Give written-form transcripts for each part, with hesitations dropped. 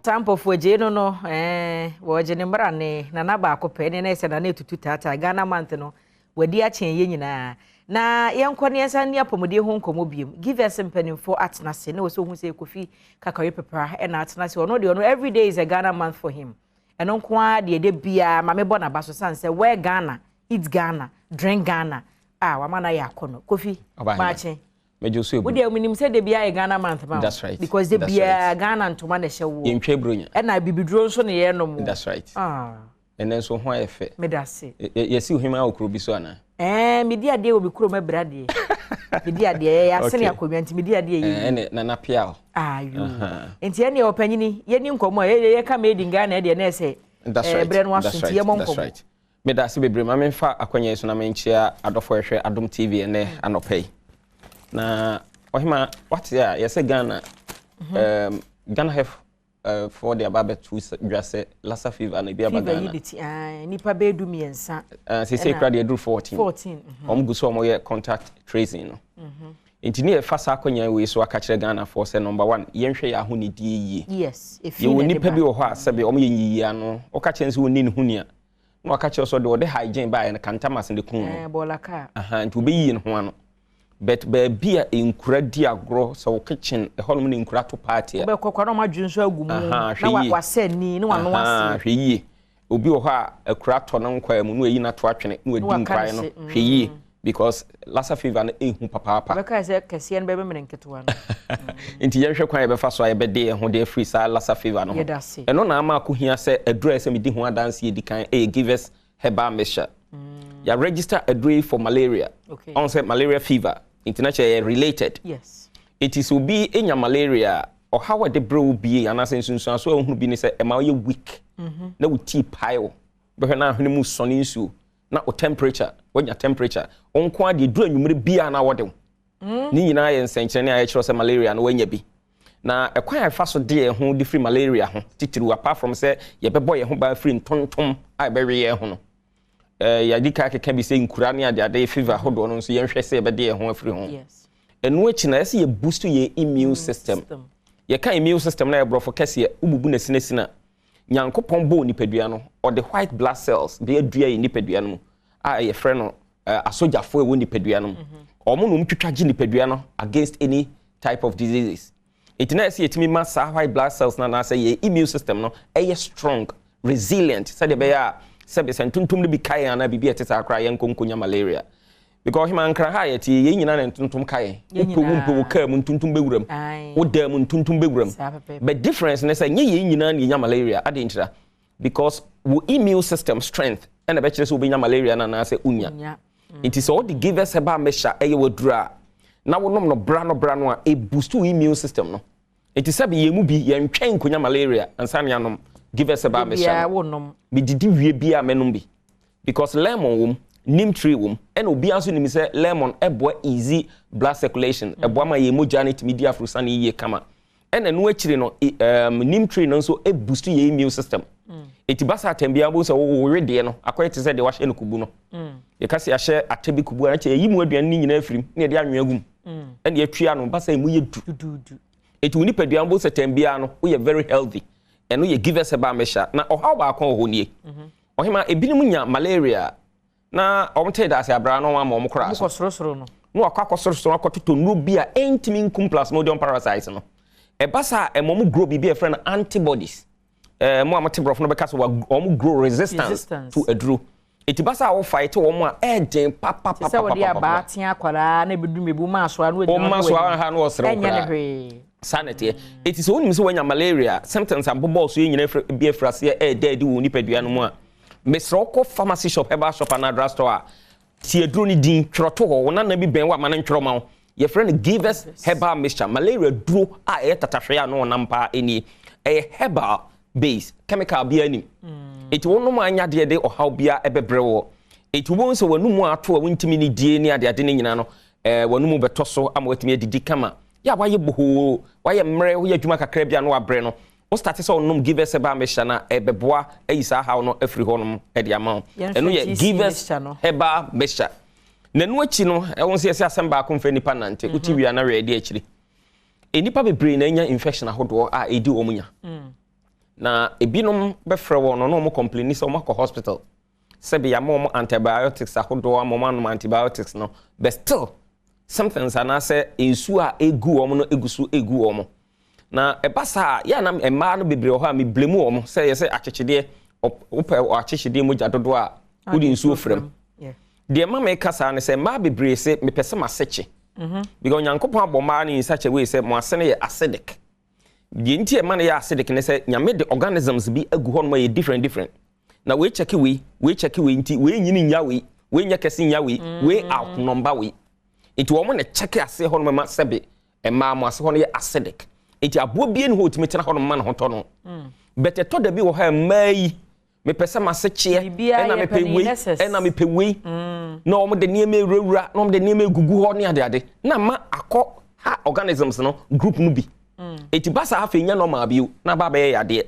Tampɔfoɔ gyee no no ɛɛ wɔgye ne mmara ne nana baako pɛ ne na ɛsɛ nana etutu taataa Ghana month no wadi akyɛn yɛ nyinaa. Na yɛnkɔ ne yɛnsan ni apɔmuden ho nkɔmmɔ biom. Givers mpanimfoɔ atena ase na wɔsɛ ohun sɛ Kofi Kakari Pepra ɛna atena ase. Ɔno deɛ, ɔno every day is a Ghana month for him. Ɛno nko ara deɛ, ɛde biara maame bɔ n'aba so san sɛ wear Ghana, eat Ghana, drink Ghana a wama no ayɛ akɔnɔ. Kofi, maakye. Mɛgye so ebu. Wo deɛ, menim sɛ de biara yɛ Ghana month ma. That's right. Because de biara Ghana ntoma na ɛhyɛ woɔ. Yɛntwa buronya. Ɛna bibiduro nso na yɛnom. That's right. Ah. Ɛnɛ nso ho ayɛ fɛ. Meda ase. Yɛsi ohima wɔ kuro bi so ana? Ɛɛ, medi adeɛ wɔ mi kurom abira deɛ. Medi adeɛ, yɛ asene akonnwa nti medi adeɛ yɛ. Ɛne nana pia o. Ayo. Nti ɛne ɔpanyini yɛni nkɔmɔ a yɛka made in Ghana deɛ na ɛsɛ. That's right. Ɛbrɛ no aso nti yɛmɔ nkɔmɔ. Meda ase bebree. Ma memfa akɔnya yi so na menkyea adɔfo ɛhwɛ Adom TV ɛnɛ anɔpa yi. Na ɔhema, wate a yɛsɛ Ghana Ghana Health foɔ de aba abɛto dwa sɛ Lassa fever na ebi aba Ghana. Fever yi de ti nipa bɛyɛ 13. Sese kura deɛ eduru 14. 14. Wɔn gu so a wɔyɛ contact tracing no. Nti ne yɛfa saa akɔnya wei so aka kyerɛ Ghanafoɔ sɛ number one, yɛnhwɛ yɛn ahonidie yie. Yes, efi yɛwɔ na nipa bi wɔ hɔ a sɛbi wɔn yɛ nyiyi ano, wɔka kyerɛ sɛ wɔnni ne ho nia na waka kyerɛ sɛ ɔde hygiene baayɛ no kantamas ne kun no. Bɔɔla kaa. Aha, nti wobɛyiyi ne ho ano, but baabi a nkura di agorɔ sɛ wo kitchen ɛhɔnom ne nkura to party a wobɛkɔ kwa na ɔma adwene nso agu mu na wasɛ ni na wano ase. Hwɛ yie, obi wɔ hɔ a akura tɔ no nkwan mu na wayi n'ato atwene na wadi nkwan no. Hwɛ yie, because Lassa fever no ehu papaapa. Wobɛka sɛ kɛseɛ no bɛbɛmene nketewa no. Nti yɛnhwɛ kwan yɛbɛfa so a yɛbɛde yɛn ho de afiri saa Lassa fever no ho. Ɛno na ama akohia sɛ aduru a ɛsɛ medi ho adanse edi kan ɛyɛ Givers Herbal Mixture. Yɛ register aduru yi for malaria. Ɔn sɛ malaria fever nti na kyerɛ yɛ related. Eti sɛ obi nya malaria a, ɔhaw a ɛde brɛ wo bie anaasɛ nsunsuanso a ohunu bi ne sɛ ɛma ɔyɛ weak na wo tii pae, wo bɛhwɛ na ahwene mu sɔne nsuo na o temperature, wanya temperature nko adeɛ duru anwummere biara na wɔde wo. Ne nyinaa yɛ nsɛnkyerɛnne a yɛkyerɛ sɛ malaria no wanya bi. Na ɛkwan a ɛfa so de yɛn ho de firi malaria ho titiriw, apart from sɛ yɛbɛbɔ yɛn ho ban firi ntontom a ɛbɛwe yɛn ho no, yɛde ka keka bi sɛ nkura ne adeade fever ahodoɔ no nso, yɛnhwɛ sɛ yɛbɛde yɛn ho afiri ho. Ɛno akyi na ɛsɛ yɛ boost yɛn immune system. Yɛka immune system na yɛ borɔfo kɛseɛ wobubu na sinasina. Nyankopɔn bɔɔ nipadua no, ɔde white blood cells de adua yɛ nipadua no mu a yɛfrɛ no asogyafoɔ a ɛwɔ nipadua no mu. Ɔmo na ɔmo twitwa gye nipadua no against any type of diseases. Nti na ɛsɛ yɛtumi ma saa white blood cells no anaasɛ yɛ immune system no ɛyɛ strong, resilient, sɛdeɛ ɛbɛyɛ a sɛbi sɛ ntontom no bi ka yɛn anaa biribi a ɛte saa koraa, yɛn nkonkonya malaria. Because ɔhema, Nkran ha yɛte, yɛn nyinaa na ntontom ka yɛn. Wopɛ wo mpɛ, wo kaa mu ntontom bɛwura mu, wo dan mu ntontom bɛwura mu, but difference ne sɛ nyɛ yɛn nyinaa na yɛnya malaria. Ade ntira because wo immune system strength ɛna ɛbɛkyerɛ sɛ wobɛnya malaria no anaasɛ wonya. Nti sɛ wode Givers Herbal Mixture ɛyɛ waduru a na wonom no bra no bra no a, ɛboost wo immune system no. Nti sɛbi yɛn mu bi yɛntwɛn nkonya malaria ansa ne anom Givers Herbal Mixture no. Medidi wie bi a mɛnom bi because lemon wɔ mu, neem tree wɔ mu, ɛna obiara nso nim sɛ lemon ɛboa easy blood circulation, ɛboa ma yɛn mogya no tumi di afurusane yie kama. Ɛna ɛno akyiri no, neem tree no nso ɛboost yɛn immune system. Eti basa atɛn biara bó sɛ wɔwe deɛ no akɔyɛ te sɛ deɛ wahyɛ no kubu no. Yɛka sɛ yɛahyɛ atɛ bi kubu a, ɛkyɛ yɛyi mu aduane no nyinaa firim na yɛde anwea gum ɛna yɛtwia no basa emu yɛ du. Eti wo nipadua bó sɛ tɛn biara no woyɛ very healthy. Ɛno yɛ Givers Herbal Mixture. Na ɔhaw baako wɔ hɔ nie, ɔhema, ebinom nya malaria na wɔn te da ase abira na wɔn ama wɔn koraa so sorosoro no. Na wakɔ akɔ sorosoro akɔtotɔ nnuro bi a ɛntumi nkum plasmodium parasites no. Ɛba saa, ɛma wɔn grow biribi a yɛfrɛ no antibodies. Mo a mote borɔfo no bɛka sɛ wɔn grow resistance to aduro. Eti ba saa, wɔfa ɛte wɔn a ɛɛden papapapa. Sɛ wɔde abaa tea akwaraa na ebi dum ebi maa so a na wɔgyina. Wɔn so a ha na wɔsere. Ɛnyɛ ne hwee. Saa na ɛteɛ. Eti sɛ wonim sɛ wɔanya malaria symptoms abobɔ so yɛ nyinaa bi afiri aseɛ ɛɛda adi wɔ nipadua no mu a, mesrɛ wokɔ pharmacy shop, herbal shop anaa drug store a, tie aduro no din, twerɛ to hɔ. Wo nana bi bɛn wo ama no ntwerɛ ma wo. Yɛfrɛ no Givers Herbal Mixture. Malaria duro a ɛyɛ tatahwɛ a no ɔnam paa nie. Ɛyɛ herbal base, chemical biara nim. Eti wɔnom anya deɛ de ɔhaw biara ɛbɛbrɛ wɔ. Eti wɔn sɛ wɔn ato a wɔntumi ne die ne adeade ne nyinaa no, wɔn mu bɛtɔ so ama wɔatumi adidi kama. Yɛ a wayɛ bohoo, wayɛ mmerɛ, woyɛ adwuma kakra bi a no wabrɛ no, wo start sɛ ɔnom Givers Herbal Mixture na ɛbɛboa ayi saa haw no afiri hɔnom de ama wo. Ɛno yɛ Givers Herbal Mixture. Na ɛno akyi no, ɛwɔ sɛ yɛsɛ asɛm baako mfa nipa nante wote wia na wɛ adi akyiri. Nnipa bebree na anya infection ahodoɔ a ɛdi wɔn nya. Na ebinom bɛfrɛ wɔn no na wɔn complain sɛ wɔn akɔ hospital, sɛbi yɛama wɔn antibiotics ahodoɔ, ama wɔn anom antibiotics no, but still symptoms anaasɛ nsuo a egu wɔn no egu so egu wɔn. Na ɛba saa, yɛ anam mmaa no bebree wɔ hɔ a me blame wɔn sɛ yɛ sɛ akyekyedeɛ, wopɛ akyekyedeɛ mogya dodoɔ a, wode nsuo frɛ. Deɛ ma meka saa ne sɛ mmaa bebree sɛ mepɛ sɛ m'ase because Onyankopɔn abɔ mmaa no in such a way sɛ mo ase no yɛ acidic. Deɛ nti ɛma no yɛ acidic ne sɛ Nyame de organisms bi agu hɔ nom a yɛ different different, na wei kyɛke wei, wei kyɛke wei, nti wei nyini nya wei, wei nyɛ kɛse nya wei, wei outnumber wei, nti wɔn na kyɛke aseɛ hɔ nom ma sɛbe mmaa mo ase hɔ no yɛ acidic. Nti aboa bie ne hɔ otumi tena hɔ nom ma ne ho tɔ no. But ɛtɔ da bi wɔ hɔ a, mmaa yi mepɛ sɛ m'ase kyeɛ, ɛna mepɛ wei, ɛna mepɛ wei, na wɔn de nneɛma ewurawura, na wɔn de nneɛma egugu hɔ ne adeade, na ma akɔ ha organisms no group no bi. Eti basa afei nya normal bio na aba abɛyɛ yadeɛ.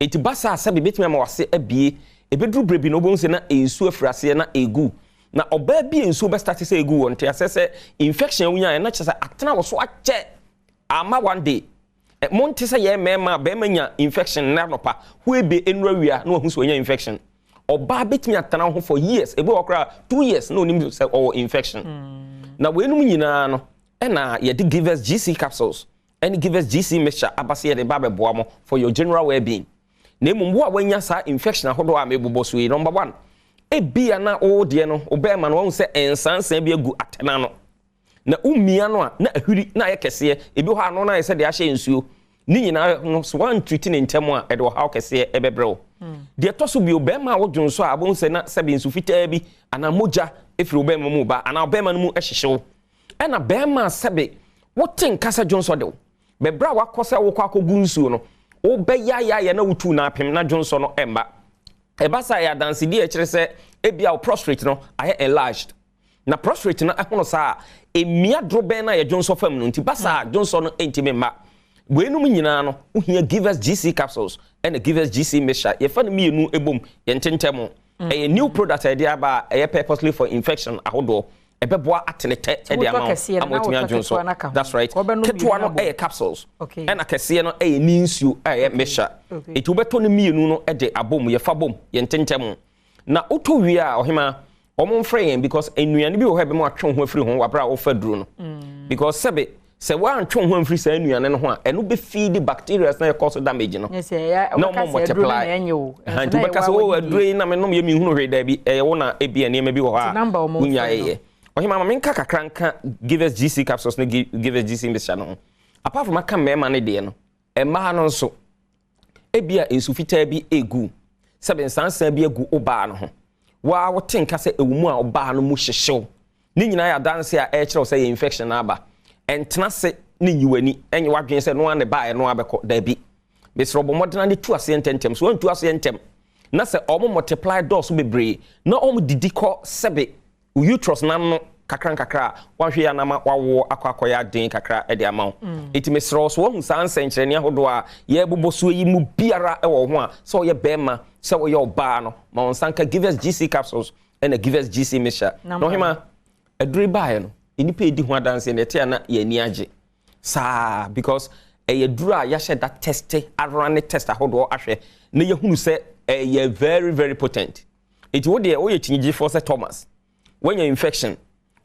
Eti basa sɛbi betumi ama wase abie. Ebeduru bere bi na obɛhu sɛ na nsuo afiri aseɛ na egu. Na ɔbaa bi nsuo bɛ start sɛ egu wɔ nte asɛ sɛ infection a wonya na kyerɛ sɛ atena wɔ so akyɛ ama one day. Monte sɛ yɛ mmarima a bɛrima nya infection na anɔpa huebe enura wia na wahu sɛ wanya infection. Ɔbaa bɛtumi atena ho for years, ebi wɔ koraa 2 years na onim sɛ ɔwɔ infection. Na weinom nyinaa no, ɛna yɛde Givers GC capsules ɛne Givers GC mixture aba sɛ yɛde ba abɛboa mo for your general well-being. Na mmom wo a wanya saa infection ahodoɔ a mebobɔ so yi, number one, ebia na wo deɛ no, wo bɛrima no wahu sɛ nsansan bi agu atɛna no, na womia no a na ahwiri na ayɛ kɛseɛ. Ebi hɔ ano no ayɛ sɛ deɛ ahyɛ nsuo ne nyinaa no so, woan treat ne ntɛm a, ɛde ɔhaw kɛseɛ ɛbɛbrɛ wo. Deɛ ɛtɔ so bio, bɛrima a wodwo nso a, abɛhu sɛ na sɛbe nsu fitaa bi anaa mogya ɛfiri wo bɛrima mu ba, anaa bɛrima no mu hyehye wo. Ɛna bɛrima a sɛbe wote nka sɛ dwonsɔ de wo, bɛbrɛ a wakɔ sɛ wokɔ akɔgu nsuo no, wobɛyayayɛ na wotu na apem na dwonsɔ no ɛmba. Ɛba saa, yɛ adansedie a ɛkyerɛ sɛ ebia wo prostate no ayɛ enlarged. Na prostate no ɛhono saa a, emia dorobɛn no a yɛdwonsɔ fam no, nti ba saa dwonsɔ no ntumi mma. Weinom nyinaa no, wohia Givers GC capsules ɛna Givers GC mixture. Yɛfa no mmienu ebom, yɛn ntɛntɛm. Ɛyɛ new product a yɛde aba a ɛyɛ purposely for infection ahodoɔ. Ɛbɛboa atene tɛ ɛde ama wo ama watumi adwonsɔ. That's right. Ketewa no ɛyɛ capsules, ɛna kɛseɛ no ɛyɛ ne nsuo a ɛyɛ mixture. Eti wobɛtɔ no mmienu no ɛde abom, yɛfa bom, yɛn ntɛntɛm. Na wotɔ wie a, ɔhema, wɔn mfrɛ yɛn because nnuane bi wɔ hɔ a ɛbɛma atwe wo ho afiri ho wabere a wofa duro no, because sɛbe sɛ woantwe wo ho amfiri saa nnuane no ho a, ɛno bɛ feed bacteria na ɛkɔ so damage no na ɔmo multiply. Nti wobɛka sɛ, "Oh, aduro yi na menom yɛ menhunu hwee." Daabi, ɛyɛ wo na ebi nneɛma bi wɔ hɔ a wonya yɛyɛ. Ɔhema, ma menka kakra nka Givers GC capsules ne Givers GC mixture no ho. Apart from aka mmarima no deɛ no, mmaa no nso, ebia nsu fitaa bi egu, sɛbe nsansan bi agu ɔbaa no ho, waa wote nka sɛ ɛwɔ mu a ɔbaa no mu hyehyew, ne nyinaa yɛ adanse a ɛkyerɛw sɛ yɛ infection na aba. Ɛntena se ne nyi w'ani, ɛnyɛ w'adwene sɛ noa ne ba ɛno abɛkɔ. Daabi, mesrɛ, bɔ mmɔdena ne tu aseɛ ntɛmntɛm. So wantu aseɛ ntɛm na sɛ ɔmo multiply dɔɔso bebree na ɔmo didi kɔ sɛbe uterus n'ano kakra nkakra a, wahwɛ yɛ anama wawoɔ akɔ akɔyɛ aden kakra de ama wo. Nti mesrɛ wo, so wahu saa nsɛnkyerɛnne ahodoɔ a yɛbobɔ so yi mu biara wɔ ho a, sɛ ɔyɛ bɛrima, sɛ ɔyɛ ɔbaa no, ma wɔn nsa nka Givers GC capsules ɛna Givers GC mixture. Na ɔhema, aduro baeɛ no, nnipa edi ho adanseɛ na ɛte a na yɛn ani agye saa because ɛyɛ duro a yɛahyɛ da test ara ne test ahodoɔ ahwɛ na yɛhunu sɛ ɛyɛ very very potent. Eti wo deɛ, woyɛ kyinigyefoɔ sɛ Thomas, woanya infection,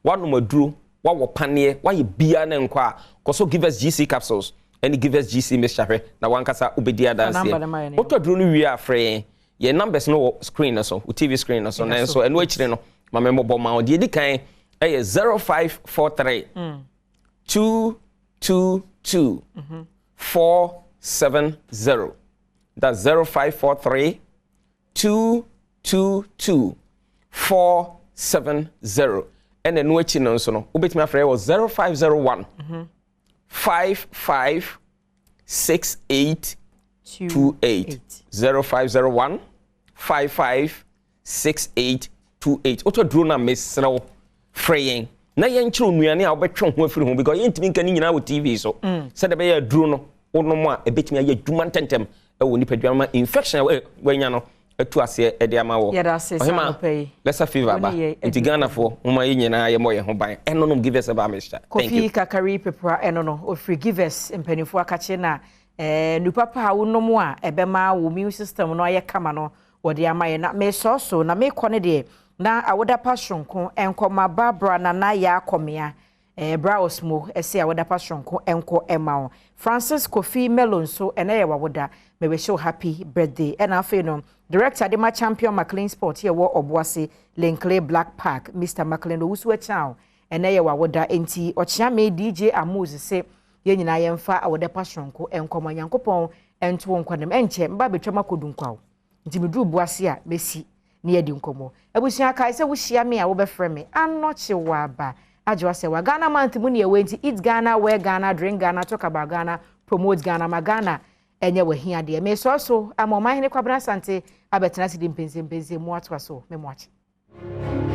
woanom aduro, woawɔ paneɛ, woayɛ biara ne nkɔ a, kɔ so Givers GC capsules ɛne Givers GC mixture hwɛ na wankasa wobɛdi adanseɛ. Wotɔ aduro no wie a, frɛ yɛn. Yɛn numbers no wɔ screen no so, wo TV screen no so. Nanso ɛno akyire no, ma me mmɔbɔ ma wo. Deɛ di kan ɛyɛ 0543 222 470. That's 0543 222 470. Ɛna ɛno akyi no nso no, wobɛtumi afrɛ wɔ 0501 55 68 28. 0501 55 68 28. Wotɔ duro no a, mesrɛ wo, frɛ yɛn na yɛnkyerɛ nnuane a wobɛtwe ho afiri ho because yɛntumi nka ne nyinaa wɔ TV so, sɛdeɛ ɛbɛyɛ aduro no wonom a, ɛbɛtumi ayɛ adwuma ntɛntɛm ɛwɔ nipadua ma infection a wanya no atu aseɛ ɛde ama wɔ. Ɔhema, Lassa fever ba nti, Ghanafoɔ, moma yɛ nyinaa yɛmmɔ yɛn ho ban ɛno nom Givers herbal mixture. Kofi Kakari Pepra, ɛno no ofiri Givers mpanimfoɔ akakye na. Ɛɛ nnupa pa a wonom a ɛbɛma wo immune system no ayɛ kama no wɔde ama yɛn. Na mesɔɔ so na mekɔ no deɛ na awoda pa soronko nkɔma Barbara Nana Yaa Kɔmea. Ɛɛ bra Osmo ɛsɛ awoda pa soronko nkɔ ɛma wo. Francis Kofi Melo nso, ɛnɛ yɛ wawoda. Mewɛhyɛ wo happy birthday. Ɛna afei no, director de ma Champion McLean Sport yɛ wɔ Ɔboase Linkley Black Park, Mr McLean Owusu Akyɛw, ɛnɛ yɛ wawoda. Nti ɔkyea DJ Amuz se yɛn nyinaa yɛmfa awoda pa soronko nkɔmɔ. Nyankopɔn ɛnto wo nkɔnem. Ɛnkyɛ mba betwam akɔdu nkwaw. Nti meduru Boase a, mɛsi ne yɛdi nkɔmmɔ. Abusua, kae sɛ wohyia me a, wobɛfrɛ me Anɔkye Waba agye wasɛ wa. Ghana Month mu ne ɛwɔ, nti eat Ghana, wear Ghana, drink Ghana, talk about Ghana, promote Ghana, ma Ghana ɛnyɛ w'ahiadeɛ. Mesɔre so ama Ɔmanhene Kwabena Asante abɛtena ase de mpɛnsɛmpɛnsɛm mu atoa so. Me mo akye.